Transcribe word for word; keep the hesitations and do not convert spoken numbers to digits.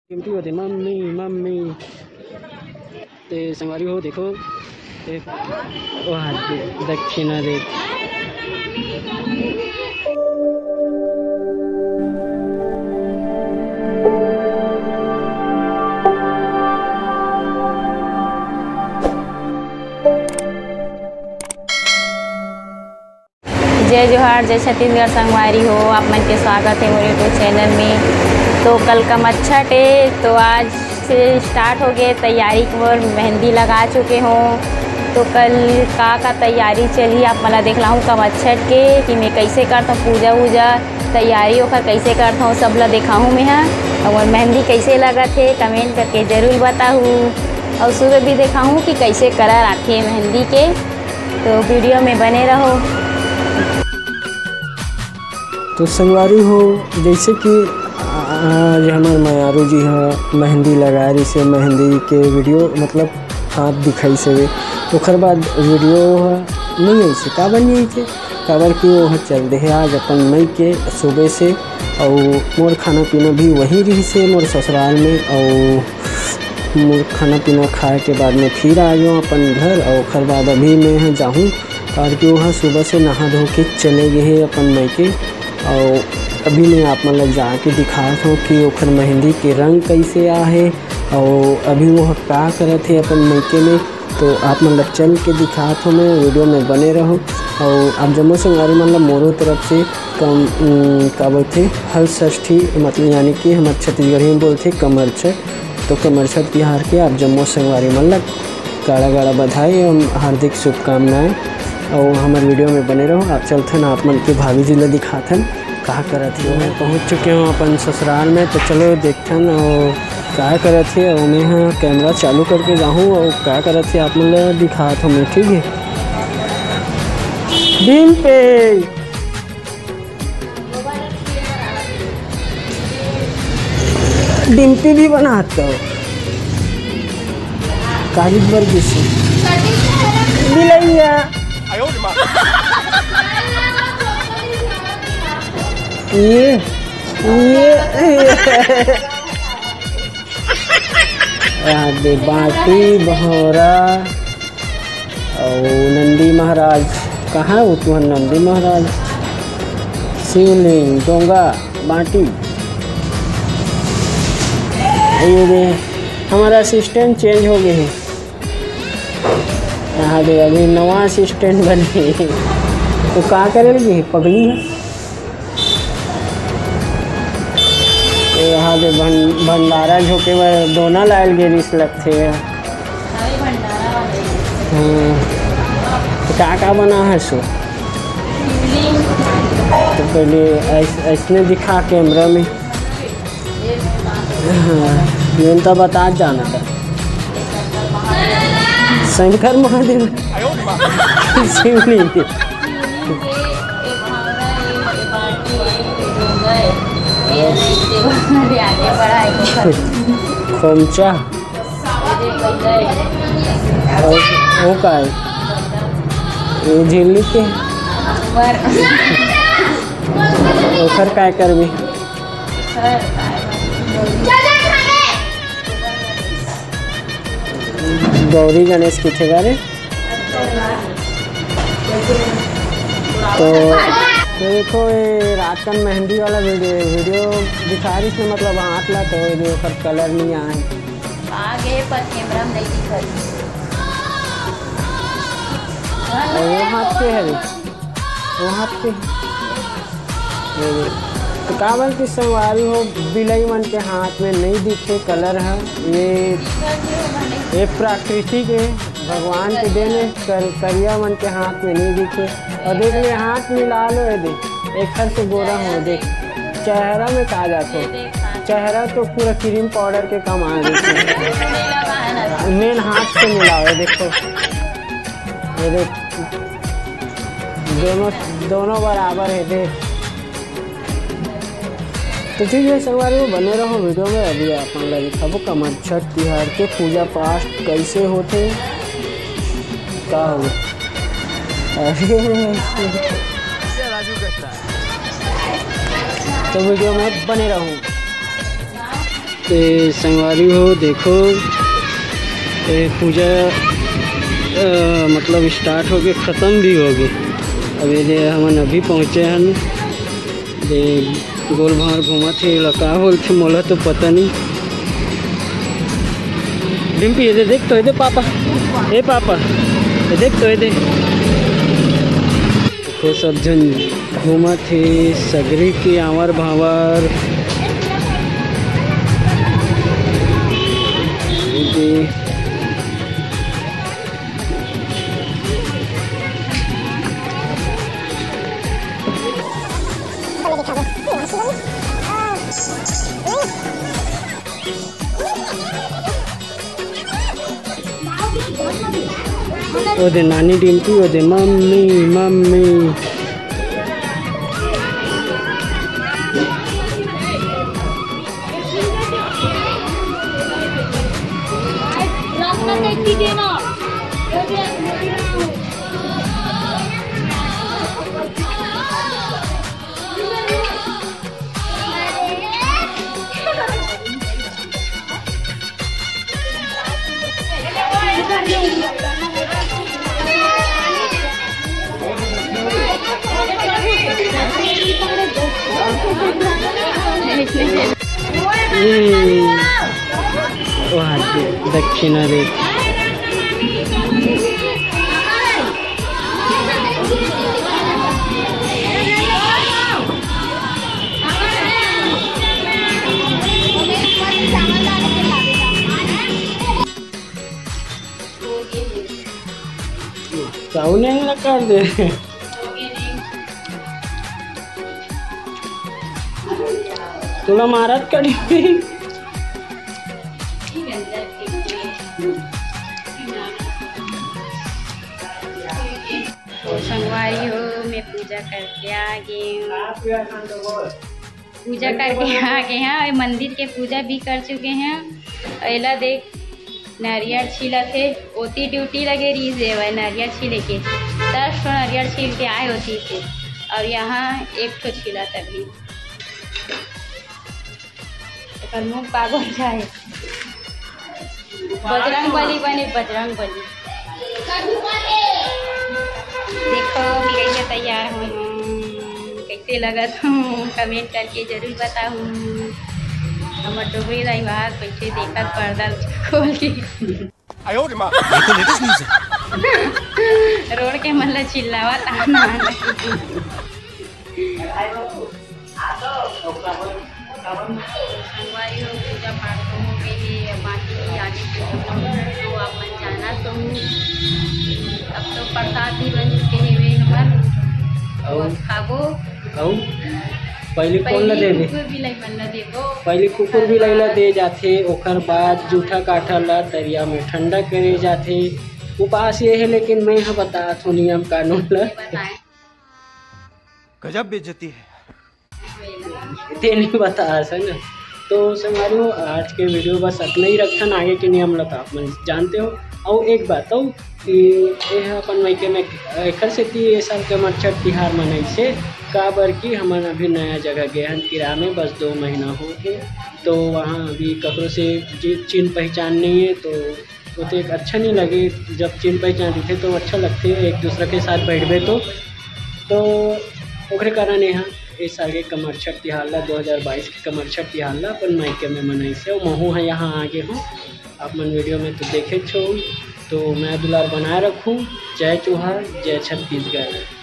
गिनती होते, mummy, mummy. ते संगवारी हो, देखो, एक, वाह, दे-, दक्षिणा दे। जय जोहार, जय छत्तीसगढ़ संगवारी हो, आप मन के स्वागत है मोर YouTube चैनल में। तो कल कमरछठ है, तो आज से स्टार्ट हो गए तैयारी, मोर मेहंदी लगा चुके हों। तो कल का का तैयारी चली, आप मन ला देखलाहूँ कमरछठ के, कि मैं कैसे करता हूँ पूजा वूजा, तैयारी ओकर कैसे करता हूँ, सब ला देखाहूँ मैं हा। और मेहंदी कैसे लगत है, कमेंट करके जरूर बताहू। और सुबह भी देखाहूँ कि कैसे कलर आथे मेहंदी के। तो वीडियो में बने रहो। तो संगवारी हो, जैसे कि आज हमर मयारू जी ह मेहंदी लगा रही से, मेहंदी के वीडियो, मतलब, हाथ दिखाई से, ओकर बाद वीडियो ह नहीं आई से, काबर नहीं आई से? काबर कि वो ह चल दे हे आज अपन मई के सुबह से, और मोर खाना पीना भी वही रही से मोर ससुराल में, और मोर खाना पीना खाए के बाद में फिर आ गयो अपन घर, और ओकर बाद अभी मैं ह जाहूँ, काबर कि वो ह सुबह से नहा धो के चले गए हे अपन मई के। और अभी मैं आप मन ला जाके दिखात हूँ कि ओकर मेहंदी के रंग कैसे आ हे, और अभी वो ह का करत हे अपन मई के में। तो आप मन ला चल के दिखात हूँ मैं, वीडियो में बने रहो। और आप जम्मो संगवारी मन ला मोरो तरफ से कम, उम, का बोलथे, हल षष्ठी, मतलब, यानी कि हमर छत्तीसगढ़ी में बोलथे कमरछठ। तो कमरछठ तिहार के आप जम्मो संगवारी मन ला गाड़ा गाड़ा बधाई एवं हार्दिक शुभकामनाएं। और हमर वीडियो में बने रहो। आप चलथन, आप मन के भाभी जी ला दिखाथन का करत हे। मैं पहुंच चुके हूँ अपन ससुराल में, तो चलो देखथन और का करत हे। और मैं ह कैमरा चालू करके जाहूँ और का करत हे आप मन ला दिखात हूँ मैं, ठीक है। डिम्पी, डिम्पी भी बनात हो, काली बरगीसी, बिलैया। ये, ये, ये। यहाँ दे बाटी, भौरा, और नंदी महाराज। कहाँ हो तुहर नंदी महाराज? शिवलिंग, डोंगा, बाटी। ये दे, हमारा असिस्टेंट चेंज हो गए हैं। यहाँ दे अभी नवा असिस्टेंट बने। तो का करे लगी पगली है? तो यहाँ दे भं-, भंडारा झोंके बर दोना लायल गे रिस लगथे। हाँ। तो का का बना है सो? तो पहले ऐस-, ऐसने दिखा कैमरा में। हाँ, ये तो बता जाना था। शंकर महादेव। शिवलिंग। खोमचा। और वो का है? ये झिल्ली के? ओखर काय करबी? गौरी गणेश किथे गा रे? तो, तो देखो, ये रात कन मेहंदी वाला वीडियो, वीडियो दिखा रही थी, मतलब, हाथ ला, तो ये ओकर कलर नहीं आए। आगे पर कैमरा में नहीं दिखत। और वो हाथ के है, वो हाथ के। ये, तो का बोलती संगवारी हो, बिलई मन के हाथ में नहीं दिखे कलर है। ये, ये प्राकृतिक है, भगवान के देन है, कर-, करिया मन के हाथ में नहीं दिखे। और देख ले, हाथ मिला लो, ये देख, एखर से गोरा हो, देख, चेहरा में का जात हो, चेहरा तो पूरा क्रीम पाउडर के कमाल देखे। मेन हाथ से मिलाओ, ये देखो, ये देख, दोनों, दोनों बराबर है, देख। तो ठीक है, संगवारी हो, बने रहो वीडियो में। अभी आप मन ला दिखाबो कमरछठ तिहार के पूजा पाठ कैसे होथे, का हो। अरे, तो वीडियो में बने रहो। ते संगवारी हो, देखो, ए पूजा, अ, मतलब start होगे, खतम भी होगे। अब ये दे हमन अभी पहुँचे हन, दे गोल भांवर घूमत हे, एला का बोलथे मोला तो पता नहीं। डिम्पी, ये दे देख तो, ये दे पापा, ए पापा, ये देख तो, ये दे। देखो सब झन घूमत हे, सगरी के आंवर भांवर। ओ दे नानी डिम्पी, ओ दे मम्मी, मम्मी। दक्षिणा दे। चावल नहीं लगा दे। तुला मारत कड़ी। तो संगवारी हो, मैं पूजा करके आ गई हूँ। पूजा करके आ गए हैं और मंदिर के पूजा भी कर चुके हैं। एला देख, नारियल छीलत हे, ओती ड्यूटी लगे रहिस हे, वह नारियल छीले के, दस ठो नारियल छील के आए होती से, और यहाँ एक ठो छीलत अभी। एकर मुंह पागल जाए। बजरंग बली बने, बजरंग बली। देखो, कैसे तैयार हो, कैसे लगत हूँ, कमेंट करके जरूर बताहू। हमर डोगरी दाई बाहर बैठे देखत पर्दा खोल के। आयो रे माँ। ये तो लेटेस्ट न्यूज़ है। रोड के मन ला चिल्लावत आना। संगवारी हो, पूजा पाठ तो हो गए हे, अब बाकी आगे के program तो आप मन जाना तो हो। अब तो प्रसाद भी बन चुके हे वे हमर। अउ बस खाबो। अउ पहली कौन ला पहली देबे? कुकुर बिलाई मन ला देबो। पहली कुकुर बिलाई ला दे जाथे, ओकर बाद जूठा काठा ला तरिया में ठंडा करे जाथे। उपास ये है, लेकिन मैं ह बतात हूँ नियम कानून ला। ये बताएं। गजब बेइज्जती है। ते नहीं बता सक ना। तो संगवारी हो, आज के वीडियो बस अतना ही रखन, आगे के नियम ला तो आप मन जानते हो। अउ एक बात अउ कि ये ह अपन मायके में एकर सेती ये साल के कमरछठ तिहार मनाइसे, काबर कि हमन अभी नया जगह गए हन किराए में, बस दो महीना हो गए, तो वहाँ अभी ककरो से चि-, चिन्ह पहचान नहीं है, तो ओते अच्छा नहीं लगे। जब चिन्ह पहचान रहिथे तो अच्छा लगथे, एक दूसरा के साथ बैठबे तो। तो ओकरे कारण यहाँ इस साल के कमरछठ तिहार ला, दो हज़ार बाईस के कमरछठ तिहार ला अपन मायके में मनाइसे। महू ह यहाँ आगे हूँ, आप मन वीडियो में तो देखे छो। तो मैं दुलार बनाए रखूँ। जय जोहार, जय छत्तीसगढ़।